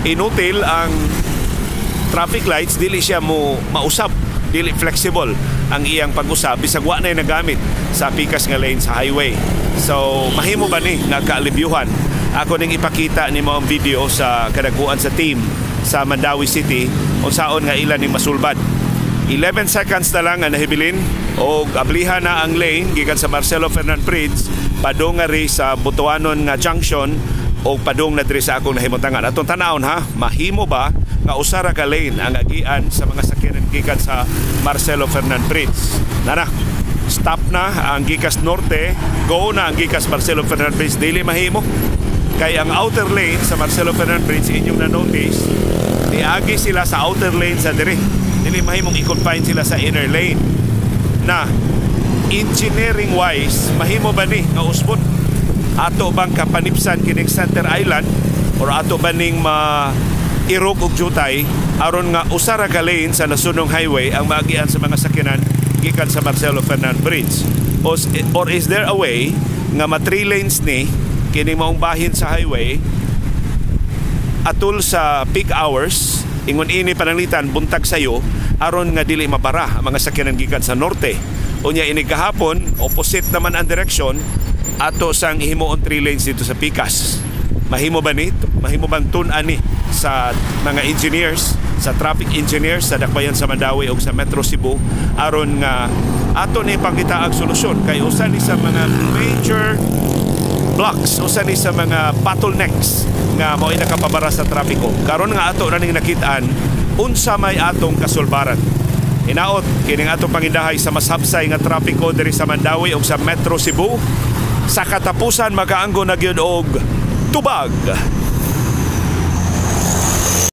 Inutil ang traffic lights, dili siya mo mausab, dili flexible ang iyang pag-usab bisag wa na nagamit sa pikas nga lane sa highway. So mahimo ba ni nga kaalibyuhan? Ako ning ipakita nimo ang video sa kadaguan sa team sa Mandaue City unsaon nga ilan ning masulbad. 11 seconds na lang ang nahibilin og ablihan na ang lane gikan sa Marcelo Fernan Bridge padung nga ri sa Butuanon nga junction o padung na diri sa akong nahimutangan. Atong tanawon ha, mahimo ba nga usa ra ka lane ang agian sa mga sakyanan gikan sa Marcelo Fernan Bridge? Nana, stop na ang gikas norte, go na ang gikas Marcelo Fernan Bridge, dili mahimo. Kay ang outer lane sa Marcelo Fernan Bridge, inyong na-notice, niagi sila sa outer lane sa diri. Dili mahimong i-confine sila sa inner lane. Na engineering wise, mahimo ba ni nga usbon? Ato bang kapanipsan kining center island or ato ba ning ma irog og jutay aron nga usa ra ka lane sa Nasunong Highway ang maagian sa mga sakyanan gikan sa Marcelo Fernan Bridge? Or is there a way nga ma three lanes ni kining maong bahin sa highway atul sa peak hours, ingon ini pananglitan buntag sayo, aron nga dili mabara ang mga sakyanan gikan sa norte? Unya ini gahapon, opposite naman ang direksyon, ato sang himuon three lanes dito sa pikas. Mahimo ba ni? Mahimo bang tun-an ni sa mga engineers, sa traffic engineers sa Dakbayan sa Mandaue ug sa Metro Cebu aron nga ato ni pangita ang solusyon, kay usa ni sa mga major blocks, usa ni sa mga bottlenecks nga mao'y nakapabara sa trapiko. Karon nga ato na ning nakitaan, unsa may atong kasulbaran? Hinaot kining atong pangindahay sa mas hapsay nga trapiko diri sa Mandaue ug sa Metro Cebu sa katapusan makaanggo na gyud og tubag.